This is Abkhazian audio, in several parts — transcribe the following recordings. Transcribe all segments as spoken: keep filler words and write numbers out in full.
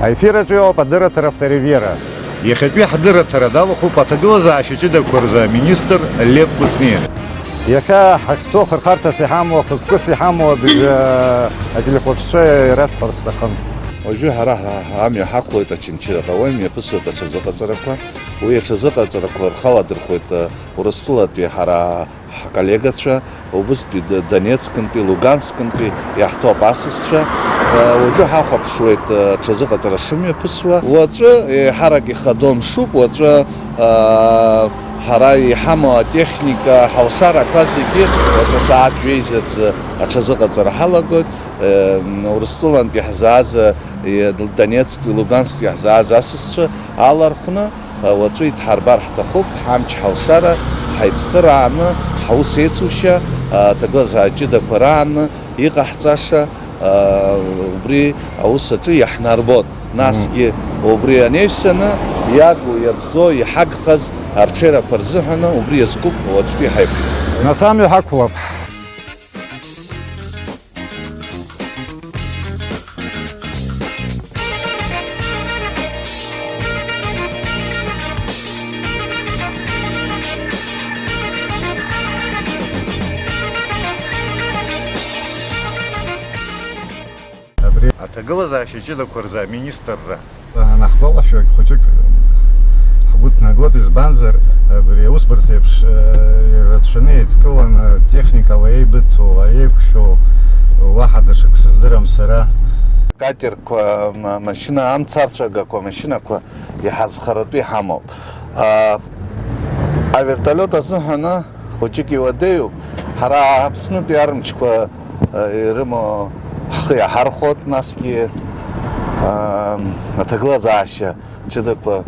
Аефир аҿы иоуп адырраҭара Феревера. Иахьатәи ҳдырраҭара далахәуп аҭагылазаашьа ҷыдақәа рзы аминистр Лев Кәыҵниа. Иахьа ҳахьцо хырхарҭас иҳамоу, хықәкыс иҳамоу абыжә ателехәаԥшцәа ирашәҳәар сҭахын. Уажәы ҳара ҳа-, ҳамҩа ҳақәлоит Очамчыраҟа, уа имҩаԥысуеит аҽазыҟаҵарақәа. Уи аҽазыҟаҵарақәа рхы аладырхәуеит, э, Урыстәылатәи ҳара ҳколлегацәа, убыстәи Д-, Донецкынтәи, Луганскынтәи иаҳҭоуп асасцәа. Э, уажәы ҳахәаԥшуеит, э, аҽазыҟаҵара шымҩаԥысуа. Уаҵәы еиҳарак ихадоу мшуп, уаҵәы, э, ҳара иҳамоу атехника, ҳалшарақәа зегьы уаҵәы асааҭ жәеиза рзы аҽазыҟаҵара ҳалагоит. Э, Урыстәылантәи ҳзааз, э, Донецктәи, Луганскьтәи ҳзааз асасцәа алархәны, уаҵәы идҳарбар ҳҭахуп, ҳамч-ҳалшара, ҳаицхырааны, ҳаус еицушьа, аҭагылазаашьа ҷыдақәа рааны иҟаҳҵаша, убри аус аҿы иаҳнарбоит. Насгьы убри анаҩсаны, иагу, иабзоу, иҳагхаз арҽеирақәа рзыҳәаны убри иазкуп уаҵәтәи ҳаиқәшәара. Нас амҩа ҳақәлап. Абри аҭагылазаашьа ҷыдақәа рзы аминистрра. Анаҳгәалашәогь хәыҷык ҳгәы ҭнагоит, избанзар, абри аусбарҭа еиԥш, э, ирацәаны еидкыланы, техникала еибыҭоу, еиқәшәоу, уаҳа даҽак сыздырам сара. Катерқәа, ма-, машьына, амцарцәагақәа, машьынақәа иҳазхаратәы иҳамоуп. А, авертолиот азыҳәаны хәыҷык иуадаҩуп. Ҳара Аԥснытәи армчқәа, а, ирымоу ҳхы иаҳархәоит, насгьы, а, аҭагылазаашьа ҷыдақәа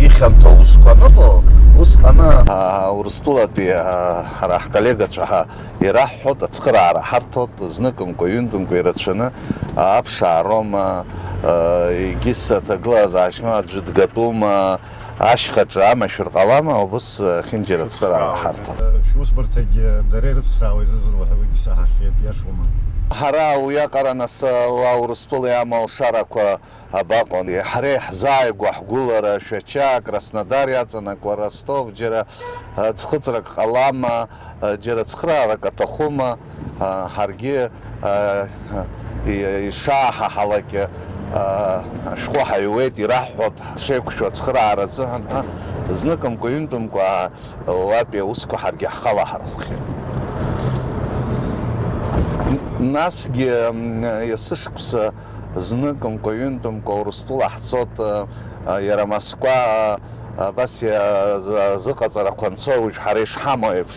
ихьанҭоу аусқәа аныҟоу, усҟаны, а, Урыстәылатәи, а, ҳара ҳколлегацәа ҳа ираҳҳәоит ацхыраара ҳарҭоит, зныкымкәа, ҩынтәымкәа ирацәаны, а, аԥшаароума, а, егьыс аҭагылазаашьа аӡәы дгатәума, ашьхаҿы амашәыр ҟалама, убыс, а, ахьынџьара ацхыраара ҳарҭоит. Шәусбарҭагьы дара ирыцхраауа изызлаҳәа уигьы саҳахьеит, иашоума? Ҳара уиаҟара нас, а, уа Урыстәыла иамоу алшарақәа абаҟоу? Ҳара иаҳзааигәоу ҳгәылара Шәача, Краснодар иаҵанакуа, Ростов, џьара, а, ӡхыҵрак ҟалама, а, џьара цхыраарак аҭахума, а, ҳаргьы, а, и-, ишааҳаҳалак, а, ашәҟәы ҳаҩуеит, ираҳҳәоит, ҳшеиқәшәо ацхыраара азыҳәан, ҳәа, зныкымкәа, ҩынтәымкәа, а, уатәи аусқәа ҳаргьы ҳхала ҳархәхьеит. Насгьы, м, есышықәса зныкымкәа, ҩынтәымкәа Урыстәыла ҳцоит, а, а, иара Москва, а, абас иа-, з-, зыҟаҵарақәа анцо, уажә ҳара ишҳамоу еиԥш,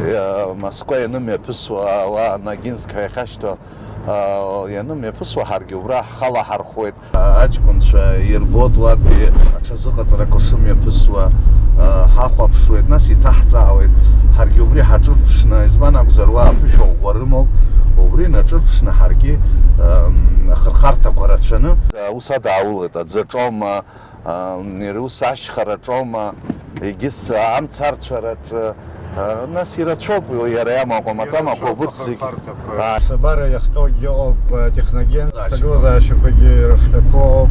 иа-, Москва ианымҩаԥысуа, уа Ногинск ҳәа иахьашьҭоу, а, ианымҩаԥысуа, ҳаргьы убра ҳхала ҳархәуеит. Аҷкәынцәа ирбоит уатәи аҽазыҟаҵарақәа шымҩаԥысуа, а, ҳахәаԥшуеит, нас иҭаҳҵаауеит. Ҳаргьы убри ҳаҿырԥшны, избан акәзар, уа аԥышәа ӷәӷәа рымоуп, убри наҿырԥшны ҳаргьы, ам, ахырхарҭақәа рацәаны. Аус адааулоит, аӡаҿома, ам, иара ус ашьхараҿома, егьыс амцарцәараҿы, а, нас ирацәоуп, иара иамоу акәамаҵамақәа, ирацәоуп убырҭ зегьы. Ахырхарҭақәа. А. Аԥсабара иахҟьогьы ыҟоуп, а, техноген, аҭагылазаашьақәагьы ирыхҟьақәоуп.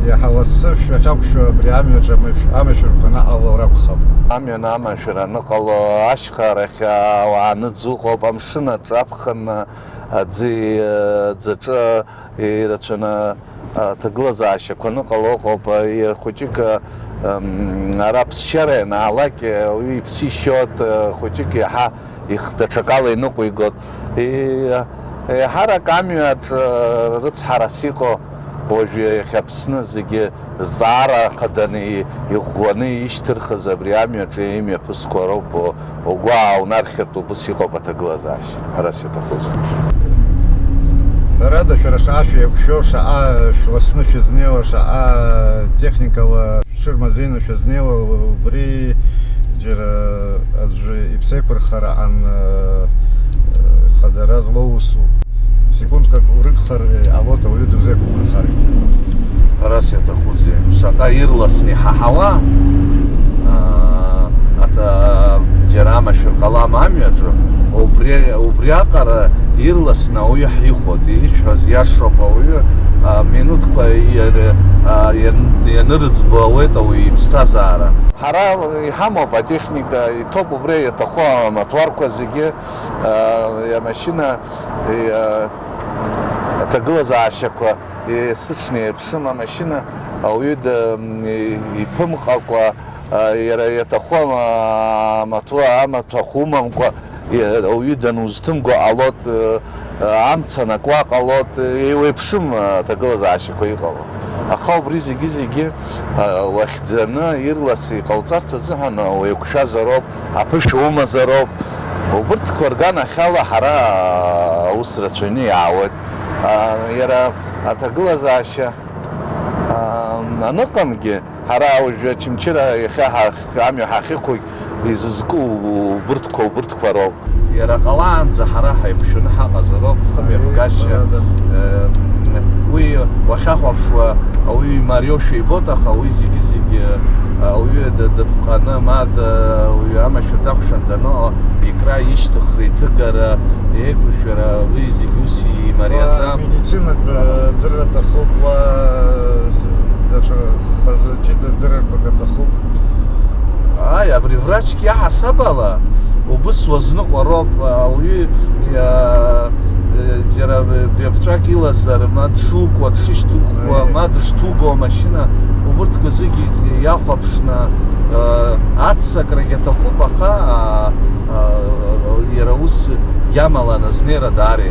Иаҳа лассы шәахьақәшәо абри амҩаҿ амашә-, амашәырқәа анаҟало ракәхап. Амҩан амашәыр аныҟало, ашьхарахь ауаа аныӡ ыҟоуп, амшын аҿы аԥхын аӡы, аӡаҿы ирацәаны аҭагылазаашьақәа аныҟало ыҟоуп, и-, хәыҷык, ам, ара аԥсшьара ианаалак, уаҩы иԥсы ишьоит, хәыҷык иаҳа их-, даҽакала иныҟәигоит. И-, еиҳарак амҩаҿ, рыцҳарас иҟоу, уажәы иахьа Аԥсны зегьы зҵаара хаданы и-, иӷәӷәаны ишьҭырхыз абри амҩаҿы имҩаԥысқәа роуп. Угәы ааунархьыртә убыс иҟоуп аҭагылазаашьа, ҳәарас иаҭахузеи? Ҳәарада, шәара шаҟа шәеиқәшәо, шаҟа шәласны шәызнеиуа, шаҟа техникала шәҽырмазеины шәызнеиуа, убри џьара аӡәы иԥсеиқәырхара аан, хадара злоу усуп. Секундкак урыгхар, иҟалоит ауаҩы дузеиқәмырхаргьы. Ҳәарас иаҭахузеи, шаҟа ирласны иҳаҳауа, аа, аҭа-, џьара амашәыр ҟалама амҩаҿы, убри, убриаҟара Ирласны ауаҩы ҳихәоит, исҳәаз иашоуп, ауаҩы, а, минуҭқәа иан-, а, иан-, ианырыӡбо ауеит ауаҩы иԥсҭазаара. Ҳара иҳамоуп атехника, иҭоуп убри иаҭаху амаҭәарқәа зегьы, а, амашьына, и, а, аҭагылазаашьақәа, есыҽны еиԥшым амашьына, ауаҩы да-, и-, иԥымҟакәа, а, иара иаҭаху ама-, амаҭәа-, амаҭәахә умамкәа, и-, ауаҩы данузҭымго ҟалоит, а, амца анакуа ҟалоит, еиуеиԥшым аҭагылазаашьақәа иҟало. Аха убри зегьы-зегьы, а, уахьӡаны, ирлас иҟауҵарц азыҳәан уеиқәшәазароуп, аԥышәа умазароуп. Убырҭқәа рганахьала ҳара аус рацәаҩны иаауеит. А, иара аҭагылазаашьа, а, аныҟамгьы, ҳара уажәы Очамчыра иахьа ҳа-, амҩа ҳахьықәугь изызку убырҭқәа, убырҭқәа роуп. Иара ҟалаанӡа ҳара ҳаиқәшәаны ҳаҟазароуп, хымҩаԥгашьа. Ҳәарада. Э, уи уахьахәаԥшуа ауаҩы имариоушәа ибоит, аха уи зегьы-зегьы ауаҩы д-, дыԥҟаны, ма д-, уаҩы амашәыр дакәшан даныҟоу, икра, ишьҭыхра, иҭыгара, еиқәышәара, уи зегьы ус имариаӡам. Уа медицинатә, э, дырра аҭахуп, уа, э, даҽа хазы ҷыда дыррақәак аҭахуп. Ааи, абри врачк иаҳасаб ала, убыс уазныҟәароуп, ауаҩы, иа-, џьара бҩаԥҵәак илазар, ма дшукуа, дшышьҭухуа, Ааи. Ма дышҭуго амашьына, убырҭқәа зегьы иахәаԥшны, аццакрагьы аҭахуп, аха, а, а, иара ус иамалан азнеира даара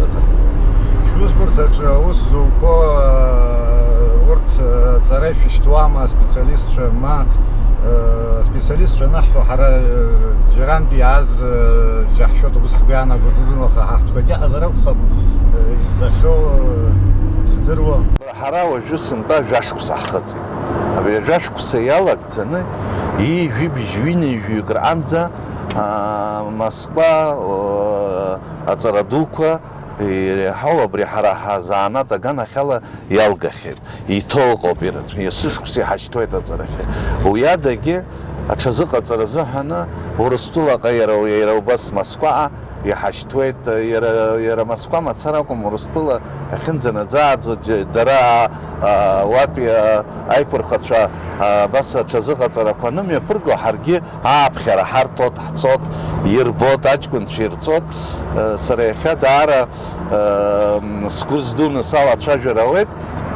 аҭахуп. Шәусбарҭаҿы аус зуқәо, урҭ, аҵара шәышьҭуама, аспециалистцәа, ма, аспециалистцәа анаҳҳәо, ҳара, џьарантәи иааз, џьаҳшьоит, убыс ҳгәы иаанагоит, зны-зынла аха ҳахәҭқәагьы ыҟазар акәхап, изҵахьоу, издыруа. Ҳара уажәы сынтәа жәашықәса ҳхыҵит. Абри ажәашықәса иалагӡаны, ҩажәи быжьҩи-ҩажәаҩык рҟынӡа, аа, Москва, оо, аҵара дуқәа иреиҳау абри ҳара ҳзанааҭ аганахьала иалгахьеит. Иҭоу ыҟоуп ирацәа, есышықәса иҳашьҭуеит аҵарахьы. Уи адагьы, аҽазыҟаҵара азыҳәаны, Урыстәылаҟа иара, иара убас Москваҟа иҳашьҭуеит, иара, иара Москва мацара акәым, Урыстәыла ахьынӡанаӡааӡо, џьа-, дара, а, уатәи, а, аиқәырхацәа, а, абас аҽазыҟаҵарақәа анымҩаԥырго, ҳаргьы ааԥхьара ҳарҭоит, ҳцоит, ирбоит, аҷкәынцәа ирҵоит. Э, сара иахьа даара, э, м, сгәы здуны салацәажәар ауеит,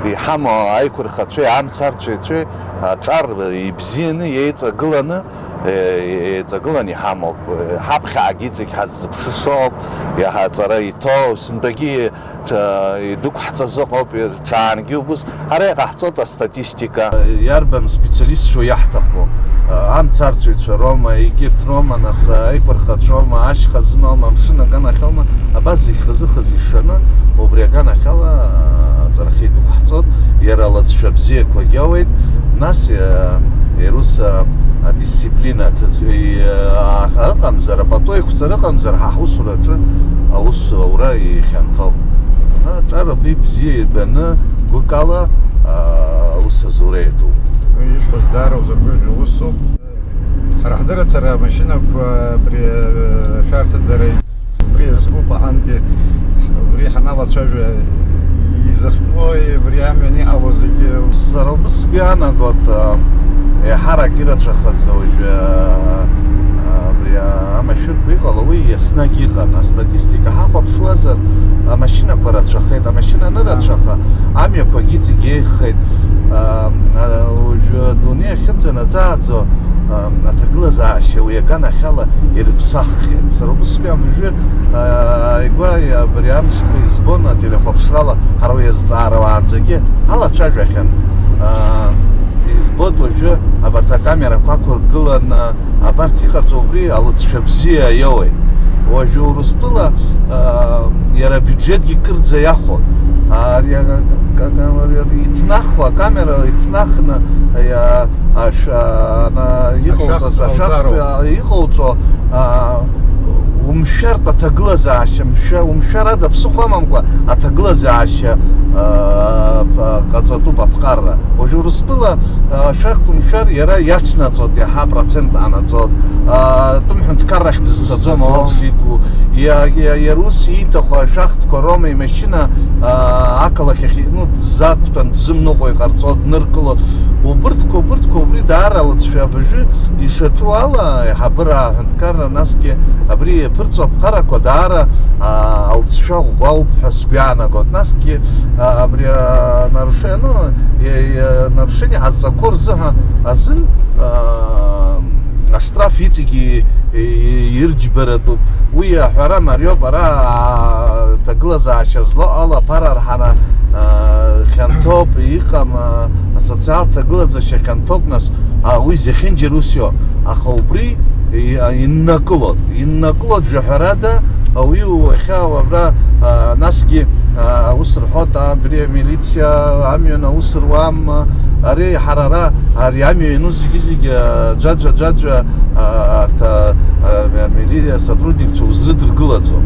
иҳамоу аиқәырхацәеи амцарцәеи аҿар ибзианы, еиҵагыланы, э, еиҵагыланы иҳамоуп. Э, ҳаԥхьагьы иҵегь ҳаззыԥшышоуп, иаҳа аҵара иҭоу, сынтәагьы ҽа-, идәықәҳҵаз ыҟоуп, ҽаангьы убыс. Ҳара иҟаҳҵоит астатистика. Иарбан специалистцәоу иаҳҭаху? Амцарцәаҩцәа роума, егьырҭ роума, нас, аиқәырхацәоума, ашьха зыноума, амшын аганахьоума? Абас зегь хазы-хазы ишаны, убри аганахьала, аҵарахьы идәықәҳҵоит, иара алҵшәа бзиақәагьы ауеит, нас, э, ирус, э, адисциплина аҭыҵ-, э, а-, ыҟамзар, апату еиқәҵара ыҟамзар, ҳа ҳусураҿы аус аура ихьанҭоуп. Аҿар абри бзиа ибаны, гәыкала, а, аус азура иаҿуп. Уи ишәҳәаз даара узыргәырӷьо усуп. Ҳара ҳдырраҭара амашьынақәа абри, э, ашәарҭадара, убри иазкуп аҟантәи, убри ҳаналацәажәа, изахьтәуи, абри амҩан иҟало зегьы. Сара убыс сгәы иаанагоит, э, еиҳарак ирацәахаз уажәы, э, абри амашәырқәа иҟало, уи еснагь иҟан. Астатистика ҳахәаԥшуазар, амашьынақәа рацәахеит, амашьына анырацәаха, амҩақәагьы иҵегь еиӷьхеит. Э, э, уажәы адунеи ахьынӡанаӡааӡо, аҭагылазаашьа уи аганахьала ирыԥсаххьеит. Сара убысгьы абыржәы, ааигәа абри амшқәа избон ателехәаԥшрала, ҳара уи азҵаара уаанӡагьы ҳалацәажәахьан. Аа, избоит уажәы абарҭ акамерақәа ақәыргыланы, абарҭ иҟарҵо убри алыҵшәа бзиа иоуеит. Уажәы Урыстәыла, аа, иара абиуџьетгьы кырӡа иахәон. Ари а-, а-, а-, иҭнахуа, акамера иҭнахны, иа-, ашә-, ана-, иҟауҵаз, ашәахтә ҟауҵароуп. Ашәахтә, а, иҟауҵо, а, умшәартә аҭагылазаашьа, мшәа-, умшәар ада ԥсыхәа амамкәа аҭагылазаашьа, ҟаҵатәуп аԥҟарра. Уажәы Урыстәыла, а, шәахтә мшәар иара иацнаҵоит, иаҳа процент анаҵоит. А, тәым ҳәынҭқаррахь дызцаӡом, ауал шику. Иа-, иа-, иара ус ииҭаху ашәахтәқәа роума имашьына, а, ақалақь ахь, ну, дзақәтәан, дзымныҟәо иҟарҵо, дныркыло. Убырҭқәа, убырҭқәа убри даара алыҵшәа абыржәы ишаҿу ала, аиҳабыра аҳәынҭқарра, насгьы абри иаԥырҵо аԥҟарақәа даара, а, алҵшәа ӷәӷәа ауп ҳәа сгәы иаанагоит. Насгьы, а, абри, а, нарушение, ну, е-, е-, нарушение ҟазҵақәоу рзыҳәа азын, а, аштраф иҵегьы, е-, е-, ирџьбаратәуп. Уи аҳәара мариоуп, ара, а, ҭагылазаашьа злоу ала аԥара арҳара, а, хьанҭоуп, иҟам, а, асоциалтә ҭагылазаашьа хьанҭоуп, нас, а, уи зехьынџьара ус иоуп. Аха убри и-, иннакылоит, иннакылоит жәаҳәарада, ауаҩы уахьа абра, а, насгьы, а, ус рҳәоит, а, абри амилициа амҩан аус руам, ари ҳара ара, ари амҩа иану зегьы-зегьы, а, ӡәаӡәа, ӡәаӡәа, а, арҭ, а, а, мили-, асотрудникцәа узрыдыргылаӡом.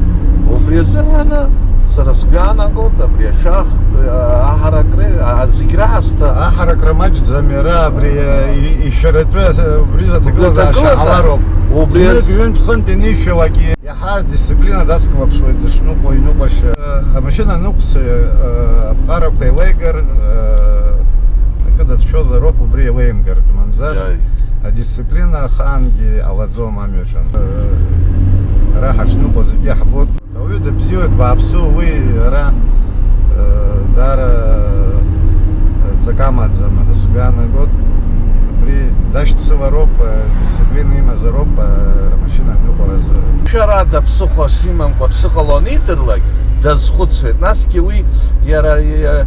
Убри азыҳәан сара сгәы иаанагоит, абри ашәахтә, а, аҳаракра, а, зегь раасҭа. Аҳаракра маҷӡам иара, абри, а, и-, ишәаратәы, а, убри изы аҭагылазаашьа ҟалароуп. Убри знык, ҩынтә-хынтә инишәауагьы. Иаҳа адисциплина дацклаԥшуеит дышныҟәо, иныҟәашьа. Амашьына аныҟәцаҩ, э, аԥҟарақәа еилеигар, э, акы дацәшәозароуп убри еилеимгартә, мамзар. Иааи. Адисциплина ахаангьы ҟалаӡом амҩаҿы. Э, ара ҳашныҟәо зегьы иаҳбоит. Ауаҩы дыбзиоуп, бааԥсуп, уи ара, э, даара, э, ҵак амаӡам ҳәа сгәы иаанагоит. Убри дашьцылароуп, э, дисциплина имазароуп, э, амашьына аныҟәара азы. Шәарада ԥсыхәа шимамкәа дшыҟало анидырлак, дазхәыцуеит. Насгьы уи иара, иа-,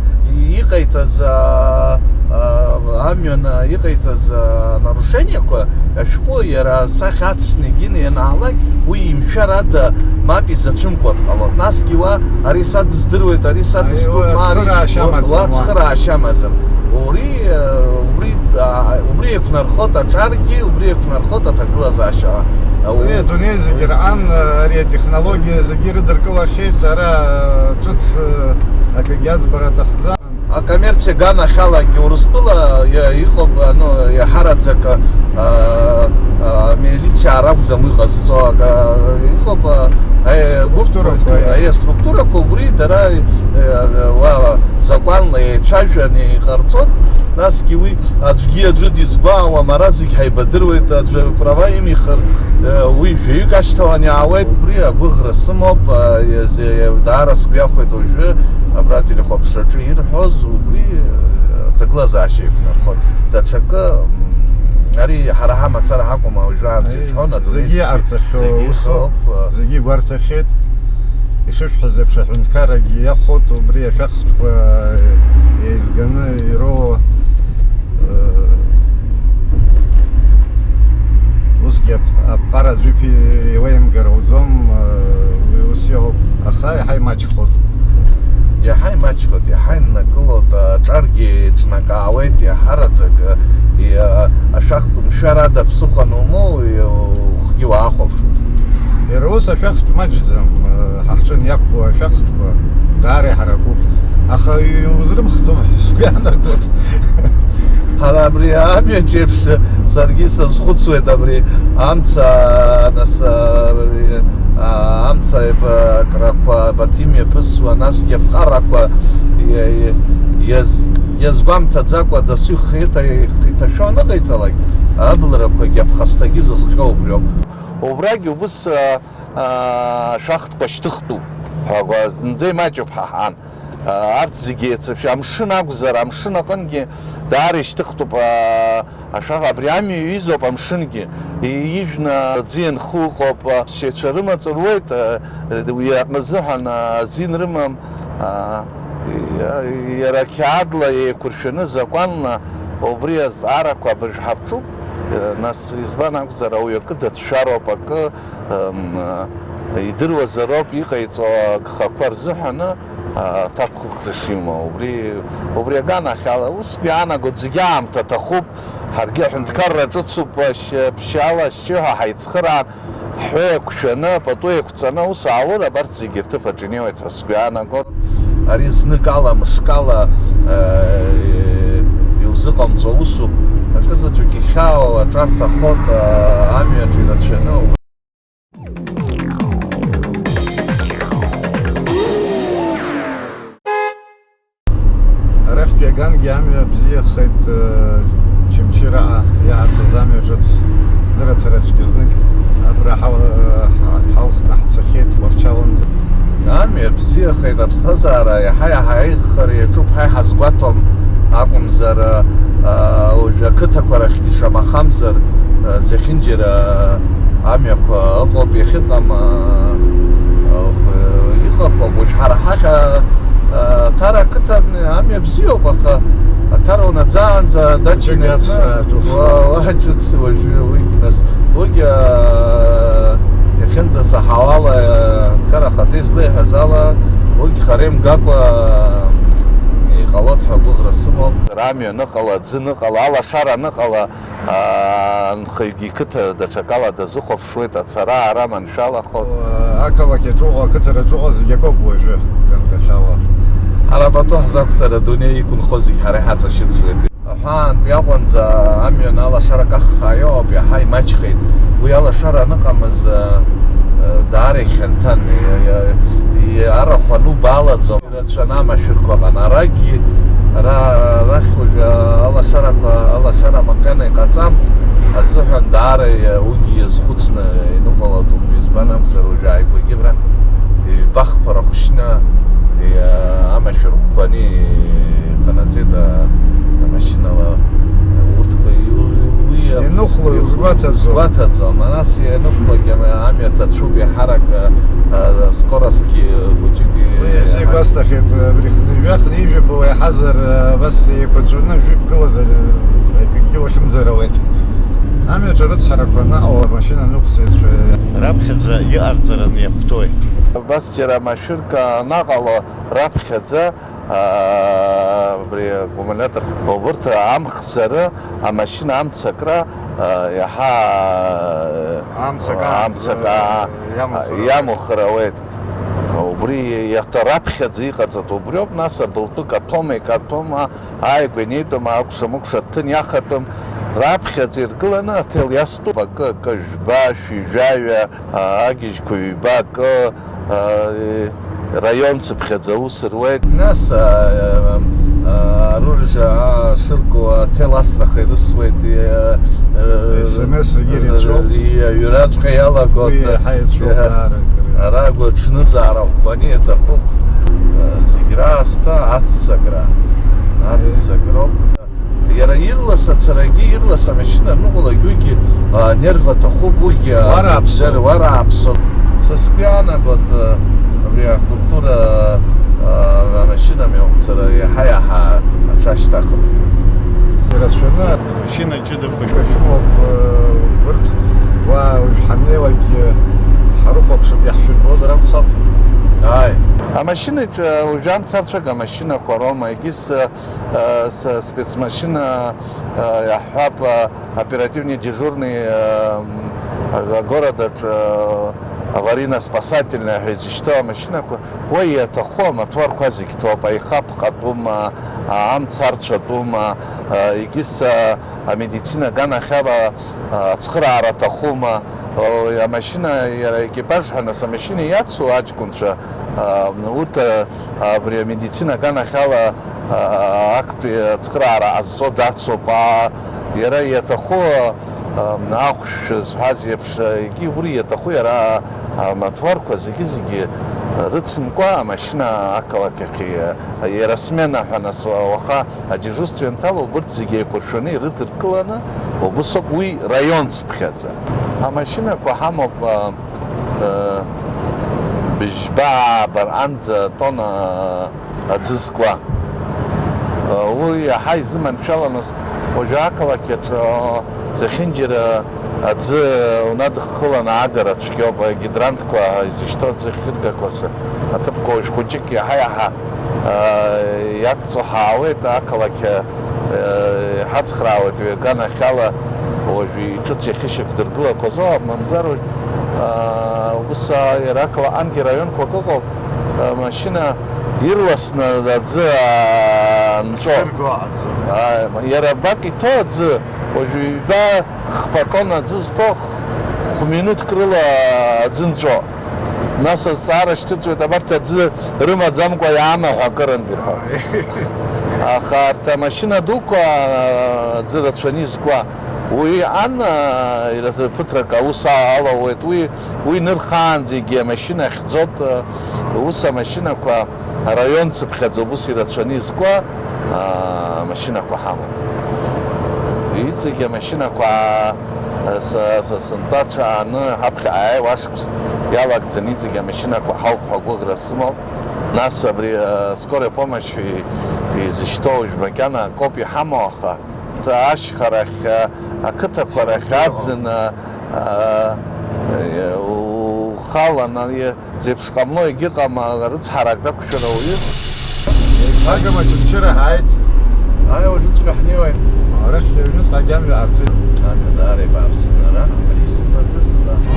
иҟаиҵаз, а, а, амҩан, а, иҟаиҵаз, а, нарушениеқәа ашәҟәы иара асахьа ацны егьины ианаалак, уи имшәарада мап изацәымкуа дҟалоит. Насгьы уа, ари са дыздыруеит, ари са дыстәуп, ма ари, уа цхыраашьа амаӡам. Убри, э, убри, а, убри еиқәнархоит аҿаргьы, убри еиқәнархоит аҭагылазаашьа. Уи адунеи зегьы раан, э, ари атехнологиа зегьы ирыдыркылахьеит, ара, э, ҿыц, э, акгьы аӡбара аҭахӡам. Акоммерциа аганахьалагьы Урыстәыла иа-, иҟоуп, ну, иаҳараӡак, а, а, амилициа ракәӡам уи ҟазҵо, ага, иҟоуп, а, а, структурақәа, гәыԥ-, а, структурақәа убри дара, а, уа, закәанла еицәажәаны иҟарҵоит, насгьы уи аӡәгьы аӡәы дизгәаауам, ара зегь ҳаибадыруеит, аӡәы права имихыр, а, уи жәаҩык ашьҭалан иаауеит, убри агәыӷра сымоуп, а, иаз-, даара сгәы иахәеит уажәы, абра ателехәаԥшраҿы ирҳәоз, убри, э, аҭагылазаашьа еиқәнархон. Даҽакы, м, ари ҳара ҳамацара ҳакәым, уажәраанӡа иҳәон, адунеи зегьы зегьы, иҟарҵахьоу зегьы усуп, иҟоуп, э, зегьы игәарҭахьеит. Ишышәҳәаз еиԥш, аҳәынҭқаррагьы иахәоит, убри ашәахтәқәа еизганы ироуа. Усгьы ап-, аԥҟара аӡәы иқәи-, илеимгар ауӡом, уи ус иҟоуп, аха иаҳа имаҷхоит. Иаҳа имаҷхоит, иаҳа иннакылоит, аҿаргьы еиҿнакаауеит, иаҳараӡак, иа-, ашәахтә мшәар ада ԥсыхәа анумоу, иа-, ухгьы уаахәаԥшуеит. Иара ус ашәахтә маҷӡам, ҳа ҳҿы иақәу ашәахтәқәа даара иҳаракуп, аха иузрымхӡом ҳәа сгәы иаанагоит. Ҳара абри амҩаҿ еиԥш саргьы сазхәыцуеит абри амца, нас, а, а, амца еиԥ-, крақәа абарҭ имҩаԥысуа, насгьы аԥҟарақәа иа-, иа-, иаз-, иазгәамҭаӡакәа дасу ихы иҭа-, ихы иҭашәо аныҟаиҵалак, аблрақәагьы аԥхасҭагьы зыхҟьо убриоуп. Убрагь убыс, а, а, шәахтәқәа шьҭыхтәуп ҳәа, зынӡа имаҷуп ҳәа ҳаан. А, арҭ зегьы еицыршәа, амшын акәзар, амшын аҟынгьы даара ишьҭыхтәуп, а, ашәах, абри амҩа иҩызоуп амшынгьы, и-, ижәны аӡы ианху ыҟоуп, а, сшьацәа рымаҵ руеит, а, уи аҟны азыҳәан, а, азин рымам, а, и-, а, иара қьаадла еиқәыршәаны, закәанла убри азҵаарақәа абыржә ҳаԥҽуп, а, нас, избан акәзар, ауаҩ акы дацәшәароуп, акы, ам, а, идыруазароуп иҟаиҵо агхақәа рзыҳәаны, а, аҭакәхәхра шимоу. Убри, убри аганахьала, усгьы иаанагоит, зегьы аамҭа аҭахуп, ҳаргьы аҳәынҭқарра ҿыцуп, ашьы-, ԥшьаала ашьшьыҳәа ҳаицхыраан, ҳҳәы еиқәшәаны, апату еиқәҵаны, ус ааур, абарҭ зегьы рҭыԥ аҿы инеиуеит ҳәа сгәы иаанагоит. Ари зныкала, мышкала, э, иузыҟамҵо усуп. Акызаҵәык ихьаау аҿар ҭахоит, э, амҩаҿ ирацәаны. Арахьтәи агангьы амҩа бзиахеит, э, Чымчыраҟа иаҳаҭыз амҩа ҿыц дырраҭараҿгьы знык абра ҳал-, ҳа-, ҳалсны ҳцахьеит, Уарчаланӡа. Амҩа бзиахеит, аԥсҭазаара иаҳа-иаҳа аиӷьхара иаҿуп ҳәа иҳазгәаҭом акәымзар, э, э, уажәы ақыҭақәа рахьгьы шамахамзар, э, зехьынџьара амҩақәа ыҟоуп, иахьыҟам, э, э, иҟақәоуп. Уажә ҳара ҳахь, э, Аҭара ақыҭан амҩа бзиоуп, аха Аҭара унаӡаанӡа дача инаркны, ацхраа ду. Уа, уа, ҿыц уажәы уигьы нас, уигьы, э, иахьынӡасаҳауала, э, аҳәынҭқар ахада излеиҳәаз ала, уигь хара имгакәа, э, иҟалоит ҳәа агәыӷра сымоуп. Амҩа аныҟала, аӡы аныҟала, алашара аныҟала, аа, анхаҩгьы иқыҭа даҽакала дазыхәаԥшуеит, ацара-аара маншәалахо. Ақалақь аҿы ыҟоу, ақыҭараҿы ыҟоу зегь акоуп уажәы, ганкахьала. Ҳара пату ҳзақәҵар, адунеи иқәынхо зегь ҳара иҳаҵашьыцуеит. Аҳәаантәи Аҟәанӡа амҩан алашара каххаа иҟоуп, иаҳа имаҷхеит. Уи алашара аныҟамыз, э, э, даара ихьанҭан, и-, и-, и-, арахә анубаалаӡом. Ирацәаны амашәырқәа ыҟан. Арагьы, ара, арахь уажәы алашарақәа, алашара макьана иҟаҵам азыҳәан даара, э, уигьы иазхәыцны иныҟәалатәуп. Избан акәзар, уажәы ааигәагьы абра ҩба-хԥа рахә шьны, э, амашәыр ӷәӷәаны иҟанаҵеит, а, амашьынала. Урҭқәа иу-, уи иныхәлои узгәаҭаӡом? Узгәаҭаӡом. Нас ианыхәлак амҩа ҭацәуп, еиҳарак, а, а, скоростгьы хәыҷык. Уи иа-, иазеигәасҭахьеит, абри хынҩажәа, хынҩажәаба уаҩ ҳазар, а, абас еиқәаҵәаны жәиԥгылазар, а, акгьы уахьымӡар ауеит. Амҩаҿы арыцҳарақәа анаҟоу, амашьына аныҟәцаҩцәа. Раԥхьаӡа иҟарҵараны иахәҭои? Абас џьара машәырк анаҟало раԥхьаӡа, аа, абри аккумулиатор, убырҭ амхзары, амашьына амцакра, аа, иаҳа, амцак, амцак, аа, иамухыр ауеит. Иамухыр ауеит. Убри иаҭа-, раԥхьаӡа иҟаҵатәу убриоуп, нас абылтәы каҭәома, икаҭәома, ааигәа инеитәым, акәша-мыкәша аҭын иахатәым, раԥхьаӡа иргыланы аҭел иастәуп, акы, акы, жәба, шәи-жәаҩа, аа, агьежьқәа ҩба, акы, аа, раион цыԥхьаӡа аус руеит. Нас, аа, аа, аруржа, аа, шырку аҭел асраха ирысуеит, иа-, аа, С М С зегьы ирацәоуп. Иа-, аҩраҵәҟьа иалагоит. Уи иаҳа ицәоуп, иа-, даара акыр. Ара агәаҽанызаара ӷәӷәаны иаҭахуп, аа, зегь раасҭа аццакра. Аццакроуп. Иара ирлас ацарагьы, ирлас амашьына аныҟәалак, уигьы, а, нерв аҭахуп, уигьы, а, Уара аԥсоу. Дер-, уара аԥсоу. Са сгәы иаанагоит, а, абри акультура, а, амашьына мҩақәҵара иаҳа-иаҳа аҽашьҭахып. Ирацәаны амашьына ҷыдақәа шәымоуп, а, урҭ уа уажә ҳаннеилакгьы ҳарыхәаԥшып, иаҳшәырбозар акәхап. Ааи. Амашьынаҿы уажәы амцарцәага амашьынақәа роума, егьыс, а, с-, спецмашьына, а, иаҳҳәап, а, оперативный дежурный, а, м, а, городаҿ, а, аварийно-спасательная ҳәа изышьҭоу амашьынақәа, уа иаҭаху амаҭәарқәа зегь ҭоуп, аихаԥхатәума, а, амцарцәатәума, а, егьыс, а, амедицина аганахьала, а, ацхыраара аҭахума, о, амашьына, иара аекипаж ҳәа, нас амашьына иацу аҷкәынцәа, а, урҭ, а, абри амедицина аганахьала, а, актәи ацхыраара ҟазҵо дацуп, а, иара иаҭаху, а, ахәшә зҳәаз еиԥш, егьи убри иаҭаху иара, а, амаҭәарқәа зегьы-зегьы рыцымкәа амашьына ақалақь ахь, а, иара смена ҳәа, нас уа-, уаха адежурство ианҭало, убырҭ зегьы еиқәыршәаны ирыдыркыланы, убыс ауп уи раион цыԥхьаӡа. Амашьынақәа ҳамоуп, а, Э, быжьба ааба анӡа тонна аӡы зкуа. Э, уи иаҳа изыманшәалан, нас уажәы ақалақь аҿы, э, зехьынџьара аӡы унадыххыланы агара цәгьоуп, агидранткақәа изышьҭоу аӡы ахьыргақәа рҿы аҭыԥқәа уажә хәыҷык иаҳа-иаҳа, э, иацу ҳаауеит, ақалақь, э, иҳацхраауеит уи аганахьала уажәы иҿыц иахьышьақәдыргылақәаз, мамзар уажә Аа, ус, аа, иара Клаҟангьы раионқәак ыҟоуп, Амашьына ирласны аӡы анҵәо. Ирго аӡы. Ааи, ма-, иара абак иҭоу аӡы, уажәы ҩба хԥа тонна аӡы зҭо х-, хә-минуҭк рыла аӡы нҵәо. Нас азҵаара шьҭыҵуеит, абарҭ аӡы рымаӡамкәа иаама ҳәа акырынтә ирҳәо. Аха арҭ амашьына дуқәа, аӡы рацәаны изкуа, уи ан, а, ирацәа-, ԥыҭрак аус а-, алаууеит, уи, уи нырхаанӡагьы амашьына ахьӡоит, а, ус амашьынақәа араион цыԥхьаӡа ус ирацәаны изкуа, а, амашьынақәа ҳамоуп. Иҵегь амашьынақәа, а, са, са, сынтәа ҽааны ҳаԥхьа ааиуа ашықәс иалагӡаны иҵегь амашьынақәа ҳауп ҳәа агәыӷра сымоуп. Нас абри, а, скорая помощь и-, изышьҭоу уажә макьана акоуп иҳамоу, аха ашьхарахь, а, ақыҭақәа рахь аӡын, а, а, ухалан, а, зеиԥш ҟамло егьыҟам, а, рыцҳарак дақәшәар ауаҩы. Агама Очамчыра ҳааит. Ааи, уажәыҵәҟьа ҳнеиуеит. Арахь аҩныҵҟа агьама иаарҵеит. Амҩа даара ибааԥсын, ара абри исымбаӡацызт, аха.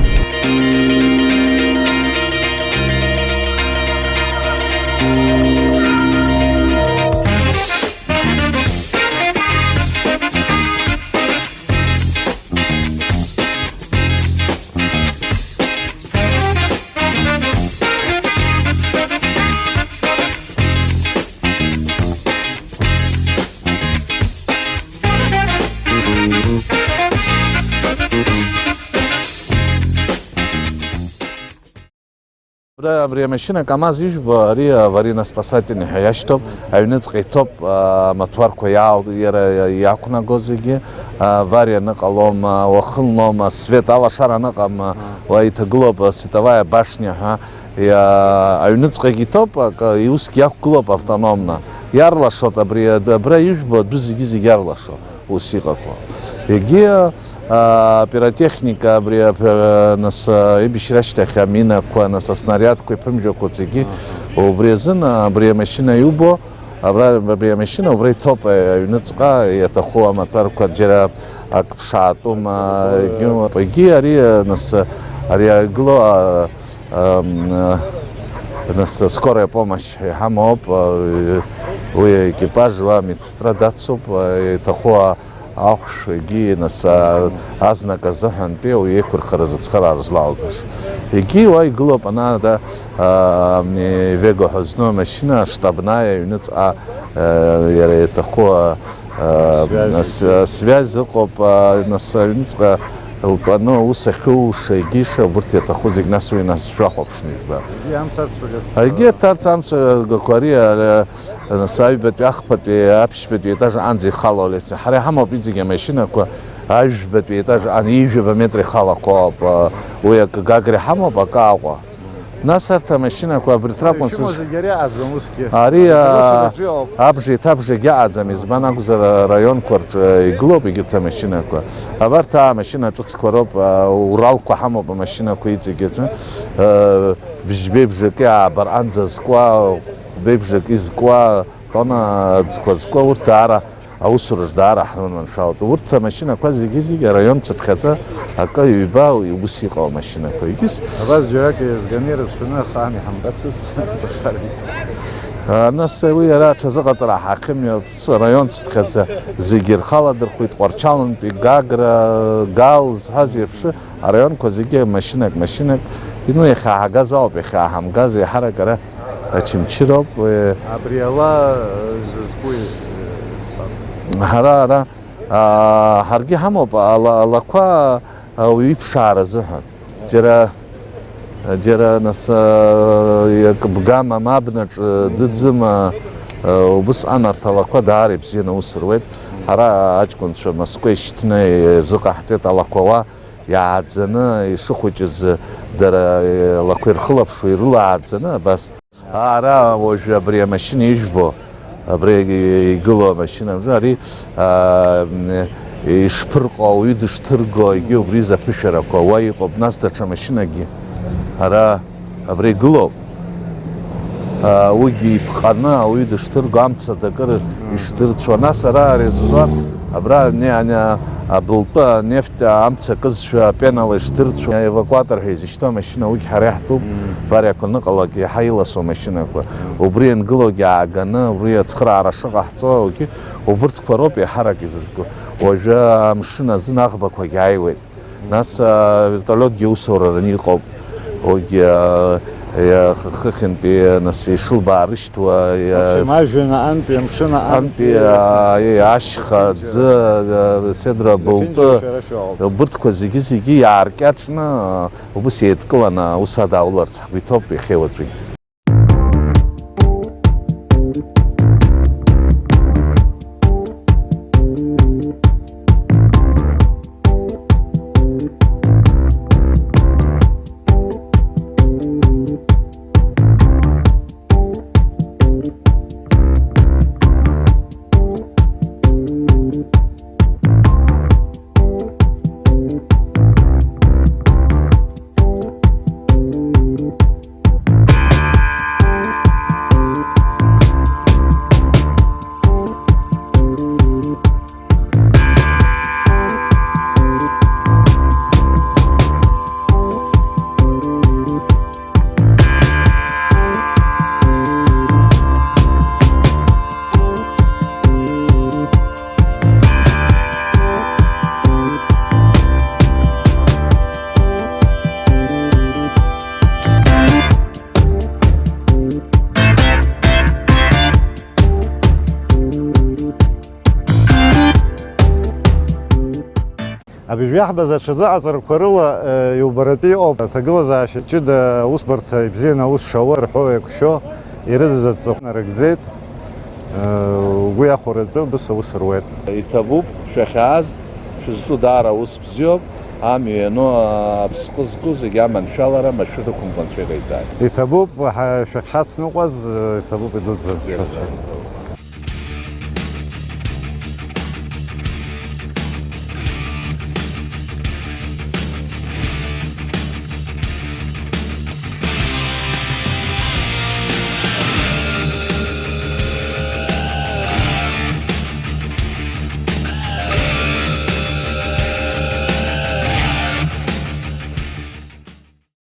Абра, абри амашьына КамАЗ ижәбо, ари аварийно-спасательный ҳәа иашьҭоуп, аҩныҵҟа иҭоуп, а, амаҭәарқәа иаау-, иара иақәнаго зегьы, а, авариа аныҟалом, а, уахынлом, а, свет алашара аныҟам, а, уа иҭагылоуп, а, световая башня ҳәа, иа-, аҩныҵҟагь иҭоуп, акы, усгьы иақәгылоуп автономно. Иарлашоит абри, аб-, абра ижәбо адәы зегьы-зегьы иарлашо. Ус иҟақәоу. Егьи, а, пиротехника абри, а, нас, а, аибашьра ашьҭахь аминақәа, нас, аснариадқәа, иԥымжәақәа зегьы, аҳа, убри азын, а, абри амашьына иубо, абра, абри амашьына убра иҭоуп, а, аҩныҵҟа иаҭаху амаҭәарқәа џьара ак ԥшаатәума, егьи, егьи ари, а, нас, ари игылоу, а, Ам, нас скорая помощь иҳамоуп, уи аекипаж, уа медсестра дацуп, иҭаху ахәшәгьы, нас, а, азнак азыҳәантәи уи еиқәырхара зыцхыраара злалҵыз. Егьи уа игылоуп, ана, да, а, Вега ҳәа зну амашьына, штабная, аҩныҵҟа, а, иара иаҭаху, а, а, связь. С-, связь ыҟоуп, а, нас аҩныҵҟа Лтәаны аус ахьуша, егьиша, убырҭ иаҭаху зегь, нас уи нас шәахәаԥшны ижәба. Егьи амца арцәагатә. Егьи аҭарц амцагақәа ари, ара, нас аҩбатәи, ахԥатәи, аԥшьбатәи етаж анӡа ихало алеция. Ҳара иҳамоуп иҵегь амашьынақәа, ажәбатәи етаж ан, ҩажәаба метр ихалақәоуп, а, уи акы Гагра иҳамоуп, акы Аҟәа. Нас арҭ амашьынақәа абырҭ ракәын. Ишимоу сыз-, зегь ари аӡам усгьы. Ари, аа, абжа иҭабжагьы аӡам, избан акәзар, араионқәа рҿы игылоуп егьырҭ амашьынақәа. Абарҭ амашьына ҿыцқәа роуп, аа, уралқәа ҳамоуп амашьынақәа иҵегьы. Э, бжьбеи бжаки аабар анӡа зкуа, хәбеи бжаки зкуа, тонна ӡқәа зкуа, урҭ даара Аусураҿ даара ҳрыманшәалоит. Урҭ амашьынақәа зегьы-зегьы араион цыԥхьаӡа акы, ҩба, ус иҟоу амашьынақәа. Егьыс. Абас џьарак еизганы ирацәаны ахаан иҳамбацызт, башарит. А, нас уи ара аҽазыҟаҵара ҳахьымҩаԥсуа, араион цыԥхьаӡа зегьы рхаладырхәит, Тҟәарчалнтәи, Гагра, Гал зҳәаз еиԥш, араионқәа зегьы машьынак, машьынак, ну, иахьааҳагаз ауп, иахьааҳамгаз еиҳарак ара Очамчыроуп, э. Абри ала, э, зызку, э, ҳара ара, а, ҳаргьы ҳамоуп, ала, алақәа, а, уаҩы иԥшаара азыҳәан. Џьара, џьара нас, а, иак бгама, мабнаҿ, э, дыӡыма, э, убысҟан арҭ алақәа даара ибзианы аус руеит. Ҳара аҷкәынцәа мыцхәы ишьҭны изыҟаҳҵеит алақәа уа. Иааӡаны ишыхәыҷыз, дара, э, лақәа ирхылаԥшуа ирылааӡаны абас. Ара уажәы абри амашьына ижәбо, абри игылоу амашьына, ари, а, м, ишԥырҟо, ауаҩы дышҭырго, егьи убри заԥышәарақәа уа иҟоуп, нас даҽа машьынакгьы ара абра игылоуп. А, уигьы иԥҟаны ауаҩы дышҭырго, амца дакыр ишдырцәо, нас ара ари зызуа Абра ани, ани, абылтәы анефть амца акызшәа апенала ишдырцәо, аевакуатор ҳәа изышьҭоу амашьына, уигь ҳара иаҳтәуп. Авариақәа аныҟалак иаҳа иласу амашьынақәа. Убри иангылогьы ааганы, убри ацхыраара шыҟаҳҵо, уигьы убырҭқәа роуп еиҳарак изызку. Уажәы амшын азын аӷбақәагьы ааиуеит. Нас, а, вертолиотгьы усуран иҟоуп. Уигьы, а, иа-, х-, хыхьынтәи, нас, ишылбаарышьҭуа, иа-, Аԥшәма ажәҩан аҟынтәи, амшын аҟынтәи, аҟынтәи, а, иа-, ашьха, аӡы, а, седра, былтәы, зегьынџьара шәара шәоуп. Убырҭқәа зегьы-зегьы иааркьаҿны, а, убыс еидкыланы аус адауларц ҳгәы иҭоуп иахьеи уаҵәи. Абыржәы иаҳбаз аҽазыҟаҵарақәа рыла, э, иубаратәы иҟоуп. Аҭагылазаашьа ҷыда аусбарҭа ибзианы аус шауа рҳәо еиқәшәо ирыдыз адҵахә нарыгӡеит. Э, угәы иахәаратәы убыс аус руеит. Иҭабуп шәахьааз, шәызҿу даара аус бзиоуп. Амҩа иану аԥсҟы зку зегьы аманшәалара машәырқәымкәа анцәа иҟаиҵааит. Иҭабуп, ҳа-, шәахьҳацныҟәаз, э, иҭабуп идуӡӡан. Бзиа, бзиа, иҭабуп.